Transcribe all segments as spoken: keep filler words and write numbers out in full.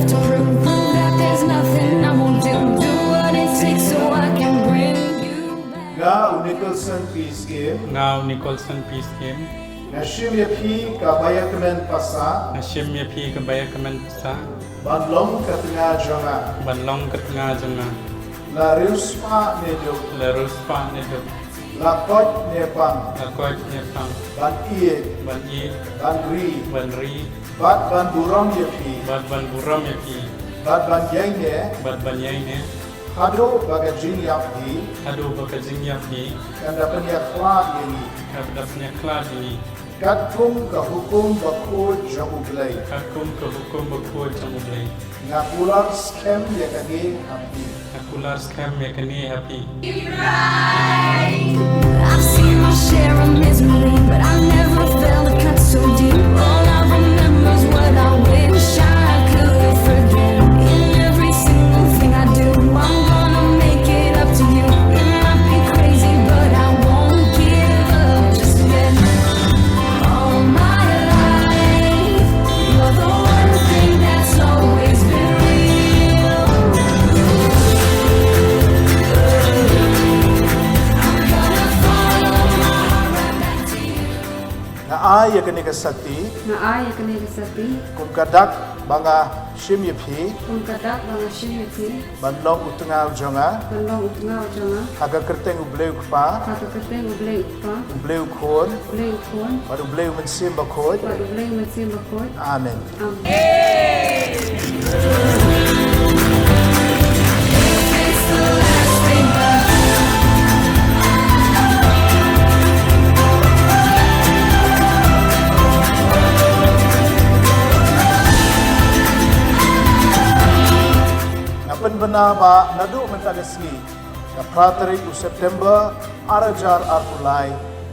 To prove that there's nothing I won't do, do what it takes so I can bring you back. Nga u Nicholson Peace Game. Nga u Nicholson Peace Game. Nga shim ïa phi kaba ïa kmen pasa. Nga shim ïa phi kaba ïa kmen pasa. Ban long ka tnga jong nga. Ban long ka tnga jong nga. La riewspah ne duk. La riewspah ne duk. La koit ne pang. La koit ne pang. Ban ïeit. Ban ïeit. Ban ri. Ban ri. Bad ban burom ïa phi. Bad ban burom ïa phi. Bad ban ïaineh. Bad ban ïaineh. Haduh ba ka jingïap hi. Haduh ba ka jingïap hi. Kan da pynïakhlad ïa ngi. Kan da pynïakhlad ïa ngi. Katkum ka hukum bakhuid jong U Blei. Katkum ka hukum bakhuid jong U Blei. Nga kular skhem ïa kane ha phi. Nga kular skhem ïa kane ha phi. I've seen my share of misery, but I never felt a cut so deep. All I remember is what I wish I could forget. In every single thing I do, I'm gonna make it up to you. It might be crazy, but I won't give up. Just let All my life, you're the one thing that's always been real. I'm gonna follow my heart right back to you. Nga ai ïa kane ka sati. Nga ai ïa kane ka sati. Kum ka dak ba nga shim ïa phi. Kum ka dak ba nga shim ïa phi. Ban long u tnga u jong nga. Ban long u tnga u jong nga. Ha ka kyrteng U Blei U Kpa. Ha ka kyrteng U Blei U Kpa. U Blei U Khun. U Blei U Khun. Bad U Blei U Mynsiem Bakhuid. Bad U Blei U Mynsiem Bakhuid. Amen. Amen. Nga pynbna ba naduh mynta ka sngi, ka phra tarik u September, ar hajar arphew lai,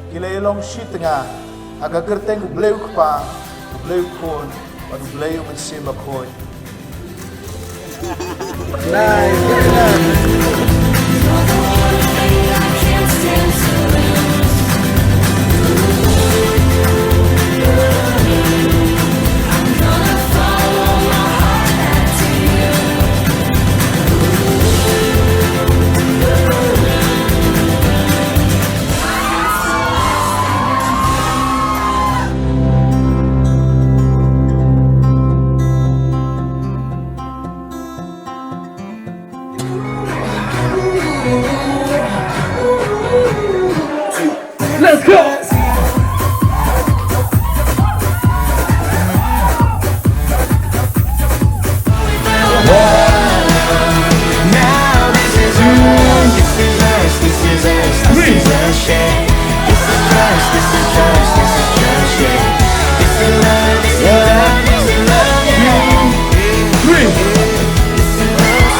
ki la ïalong shi tnga ha ka kyrteng U Blei U Kpa, U Blei U Khun, bad U Blei U Mynsiem Bakhuid. Nice, very nice. Let's go! Now this is us, this is us, this is us, this is us, yeah. This is trust, this is trust, this is trust, yeah. This is love, this is love, this is love, yeah. Three. This is us,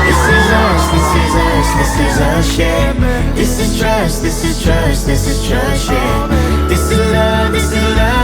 this is us, this is us, this is us, yeah. This is trust, this is trust, this is trust, yeah. This is love, this is love.